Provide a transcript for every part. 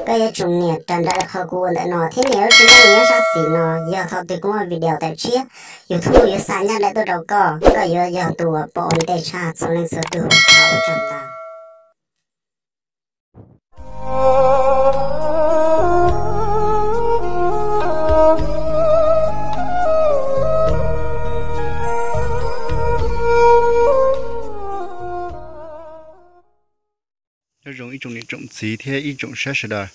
Koj yuav tsum nias raws nraim li qhov kuv ua ntawm no thiab nias lub ris nyob sab xis no, yog thaum twg kuv muaj video tawm tshiab, YouTube yuav xa ncaj nraim tuaj rau koj, koj yuav yog tus uas pom ua ntej tshaj txhua leej txhua tus. Ua tsaug ntau. Nyob zoo ib tsoom niam tsoom txiv thiab ib tsoom saib sawv daws.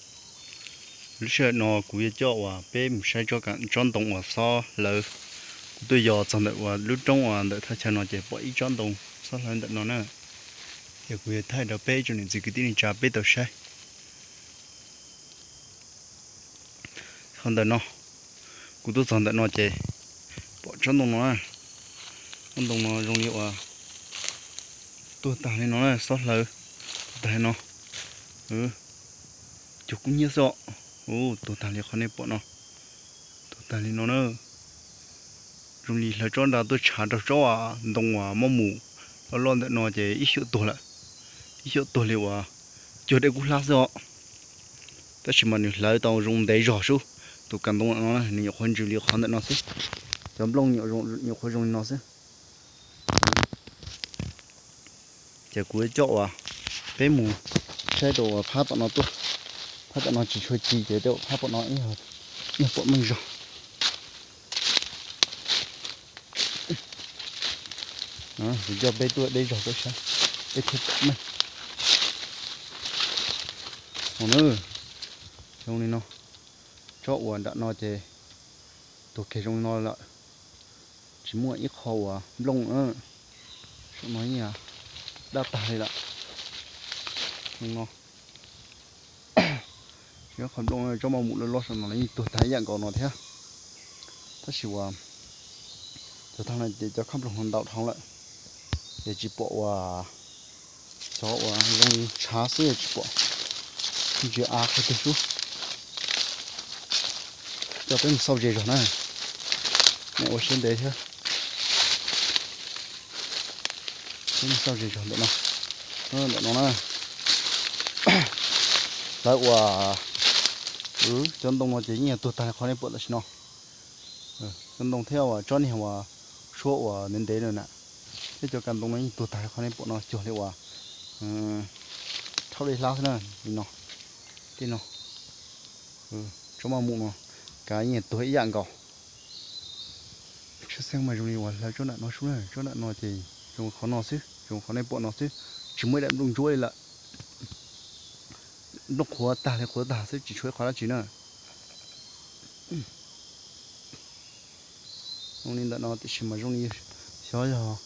Lub sij hawm no kuv yuav coj uas peb mus saib tsob ntoo uas xob hlawv. Kuv tuaj yos txog ntawm uas lub roob uas ntawm thaj chaw no ces pom ib tsob ntoo xob hlawv ntawm no na. Ces kuv yuav thaij rau peb ib tsoom niam txiv kwv tij neej tsa peb tau saib. Qhov ntawm no, kuv tuaj txog ntawm no ces pom tsob ntoo no na. Tsob ntoo no zoo li uas tuag tag li no na, xob hlawv tuag tag li no. Cog kub hnyiab xwb os. Tuag tag li qhov nej pom no, tuag tag li no na. Zoo li hlawv tsob nra tuaj tshav rau tsob ntoo uas mob mus loj loj ntawm no ces ib xyuam tuag lawm. Ib xyuam tuag li uas cuag dej kub hlab xwb os. Tab sis mas nws hlawv tau zoo ntev zog sub. Tus kav ntoo no nws nyuam qhuav ntsws li qhov ntawm no xwb. Cov nplooj nyuam qhuav zoo li no xwb. Ces kuv coj uas peb mus saib rau uas phab tom no tuaj. Phab tom no tsis tshua ci ces tej uas phab tom no ib yog pom meej zog. Kuv coj peb tuaj deb zog tuaj saib, peb thiaj pom meej. Zoo li no, tsob uas nram no ces tuag kiag zoo li no lawm, tsis muaj ib qho uas nplooj. Saum no yeej daj tag li lawm. Zoo no, tsis muaj qho nplooj, tsob mob mus loj loj saum no los yeej tuag tag ib yam nkaus no thiab. Tab sis uas cov thaj no ces cov khab nplooj no ntau dhau lawm, ces tsis pom uas cov uas zoo tshav xwb tsis pom ntsia av qhov twg sub. Coj peb mus xauj ze zog na, nej ua siab ntev thiab. Peb mus xauj ze zog ntawm no, ntawm no na. Lawv uas cov ntoo no ces yeej tuag tag li qhov nej pom tam sim no. Cov ntoo thiab uas tsob niag uas suab uas ntev ntev no na, thiab cov kav ntoo no yeej tuag tag li qhov nej pom no, cuag li uas rhaub dej hlab xwb na. Li no, tej no, tsob mob mus no, kav yeej tuag ib yam nkaus. Tshwj xeeb mas zoo li uas hlawv tsob nram no sub na, tsob nram no ces zoo qhov no xwb, zoo qhov nej pom no xwb, tsis muaj ib daim nplooj ntsuab li lawm. Nplooj qhuav tag li qhuav tag xwb, tsis tshuav ib qho dab tsi na. Zoo li ntawm no tiam sis mas zoo li xyov yog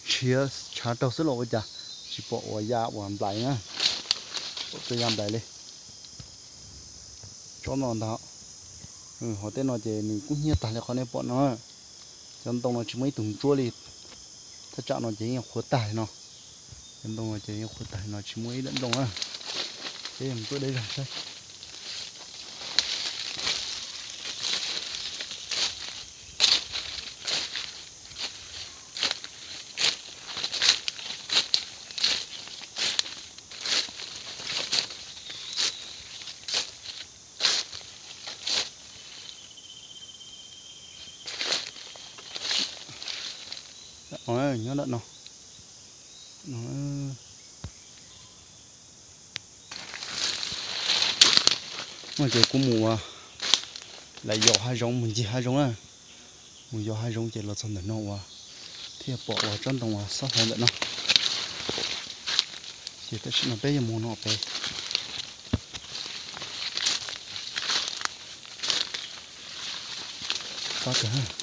tshiav tshav raug xwb los ua cas, tsis pom uas ya uas nplais na, pom txawj ya nplais li. Tsob no ntag, hov tej no ces nws kub hnyiab tag li qhov nej pom no. Cov ntoo no tsis muaj ib tug ntsuab li. Thaj tsam no ces yeej qhuav tag li no. Cov ntoo no ces yeej qhuav tag li no, tsis muaj ib daim nplooj na. Peb mus tuaj deb zog saib. Nyob ntawm no. No ces kuv mus ua lam yos hav zoov, mus ncig hav zoov na. Mus yos hav zoov ces los txog ntawm no uas thiaj pom uas tsob ntoo uas xob hlawv ntawm no. Ces tam sim no peb yuav mus no pem. Pab kawg.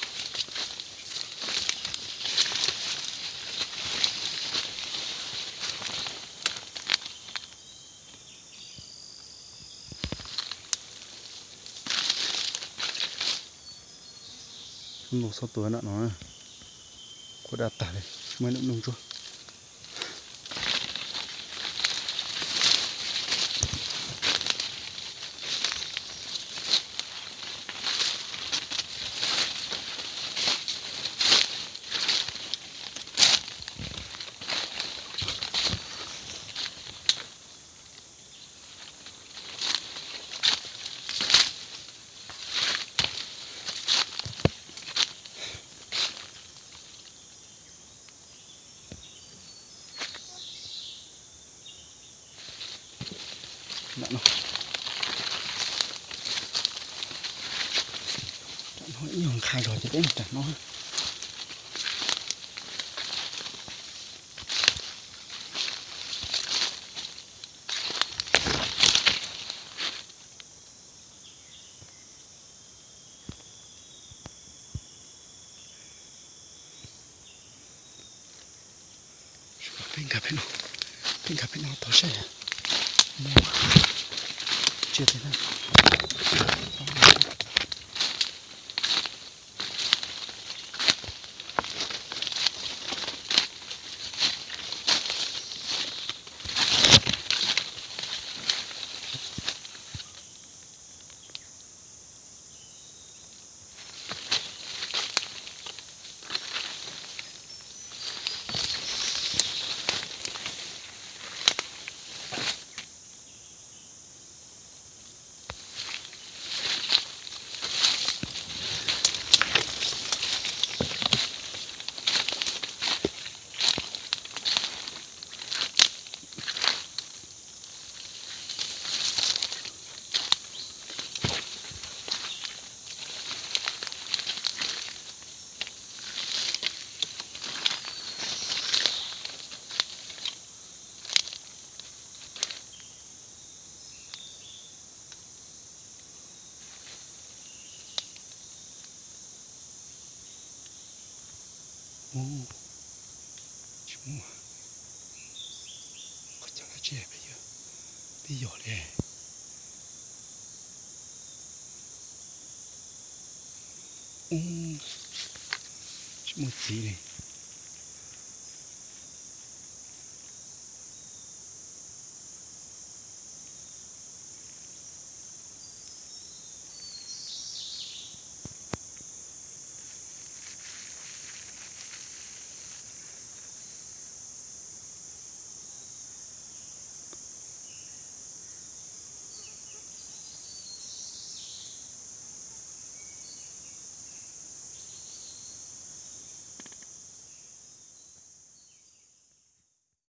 Ntoo xob tuag nram no, qhuav daj tag li, tsis muaj ib daim nplooj ntsuab. Tam no ib nyuag nqha zog ces peb mus tam no. Peb nkag pem no, peb nkag pem no tau saib. Tsia tiag na. Tsis muaj. Qhov chaw dab tsi peb yog, peb yog li. Tsis muaj txiv li.